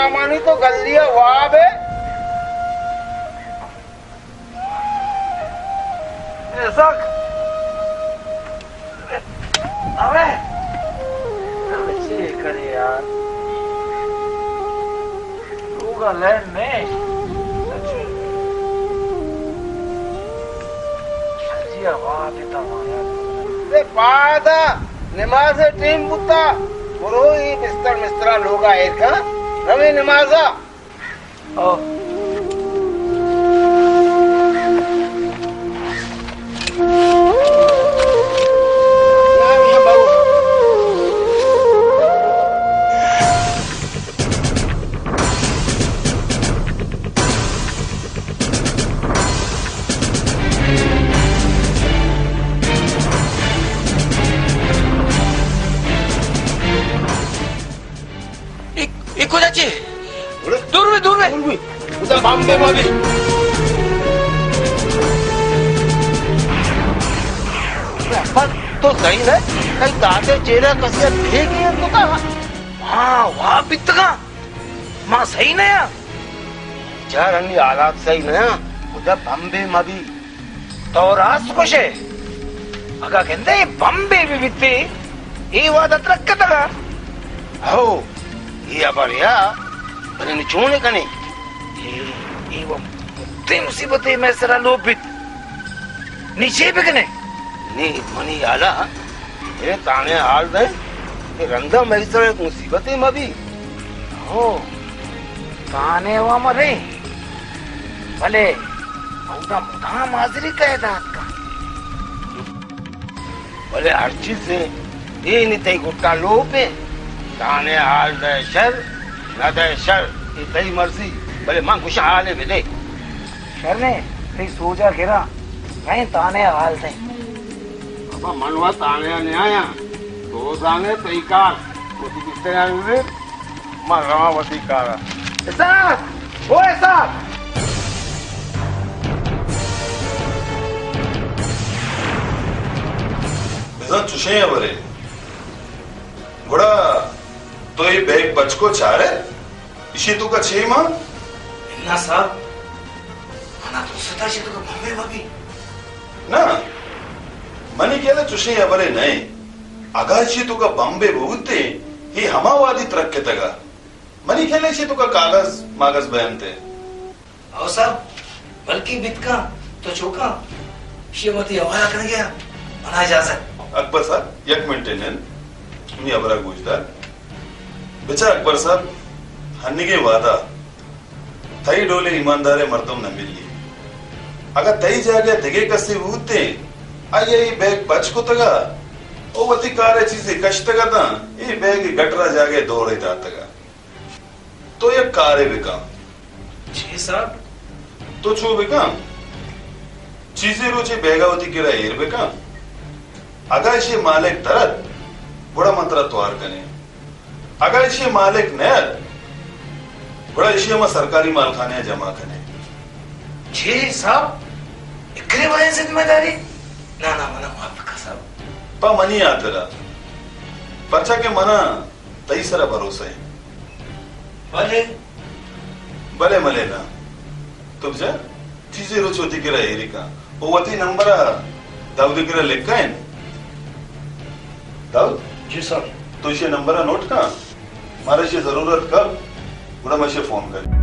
سامانی تو گلی ءَ واب ئے۔ اے سک۔ ابے۔ ابے چے کرے یار؟ لوگا لین نے۔ جی ہوا پتا مانا۔ اے پادا نماز ٹیم بوتا۔ برو ای بستر مسترا لوگا ایر کن۔ روی نمازا۔ او۔ اے، اے کجا چے؟ دور بے، دور بے۔ دور بے۔ خدا بامبے مبی۔ احمد، تو صحیح نہ؟ کئی داتے چیرا کسی ءَ دیگی تو کا؟ ہاں، واب بیتگا۔ ما صحیح نہ یا۔ چار ہنی حالات صحیح نہ یا۔ خدا بامبے مبی۔ تو راست گوشے۔ اگا گندے بمبے بہ بیتے، اے وہد ءَ ترک کتگا۔ ہو، اے ہبر یا، بلے نی چون کنے؟ اے، اے و مدے مصیبتے مئے سرا لوپ بیت۔ نی چے بکنے؟ نی منی حالا، اے تانے حال دے کہ رندا مئے سرا یک مصیبتے مبی۔ ہو، تانے و مرے۔ بلے اودا مدام حاضری کئے دات کن۔ بلے ہر چیز سے اے نی تئی گٹا لوپ ایں۔ تانے حال دے شر، نہ دے شر، اے تئی مرضی۔ بلے من گوشاں حالے بدے۔ شر نے، تئی سوجا گرا، میں تانے حال دے۔ بابا من وا تانے نہ آیاں۔ تو زانے تئی کار، وتی بستر ءَ ببے۔ من رواں وتی کار ءَ۔ حساب! او حساب! بزاں چشیں ہبرے۔ گڑا تو اے بیگ پچ کو چارئے؟ ایشی توکا چے مان؟ انا صاحب، منا ترس اتا ایشی توکا بمبے مبی۔ نہ، منی خیال ءَ چشیں ہبرے نہ ایں۔ اگاں ایشی توکا بمبے بوتیں، اے ہما وہدی ترک کتگا۔ منی خیال ءَ ایشی توکا کاغذ ماغذ بینت۔ او صاحب، بلکیں بیت کن، تو چو کن، ایشی ءَ وتی حوالہ کنگے ءَ منا اجازت۔ اکبر صاحب، یک منٹے نند، منی ہبرا گوش دار۔ بچار اکبر صاحب، ہنیگیں وہدا تئی ڈولیں ایمانداریں مردم نہ ملی۔ اگاں تئی جاگہ ءَ دگہ کسے بوتیں، آئی ءَ اے بیگ پچ کتگا، او وتی کار ءِ چیزے کشتگ اتاں، اے بیگ ءِ گٹر ءَ جاگہ ءَ دور ءَ داتگا۔ تو یک کارے بکن۔ چے صاحب؟ تو چو بکن، چیزے روچے بیگا وتی کرا ایر بکن۔ اگاں ایشی مالک در ات، گڑا من ترا توار کنیں۔ اگاں ایشی مالک نہ ات، گڑا ایشی ما سرکاری مالخانے ءَ جمع کنیں۔ چے صاحب؟ اکرے وڑیں ذمہ داری؟ نہ، نہ، منا معاف بکن صاحب۔ پہ منی ہاترا، پرچا کہ منا تئی سرا بھروسہ ایں۔ بلے؟ بلے ملے نہ۔ تو بچار، چیزے روچ وتی کرا ایری کن۔ او وتی نمبر ءَ داؤد ءِ کرا لکھائین۔ داؤد؟ جی سر۔ تو ایشی نمبر ءَ نوٹ کن۔ مارا ایشی ضرورت کپ، گڑا ما ایشی فون کریں۔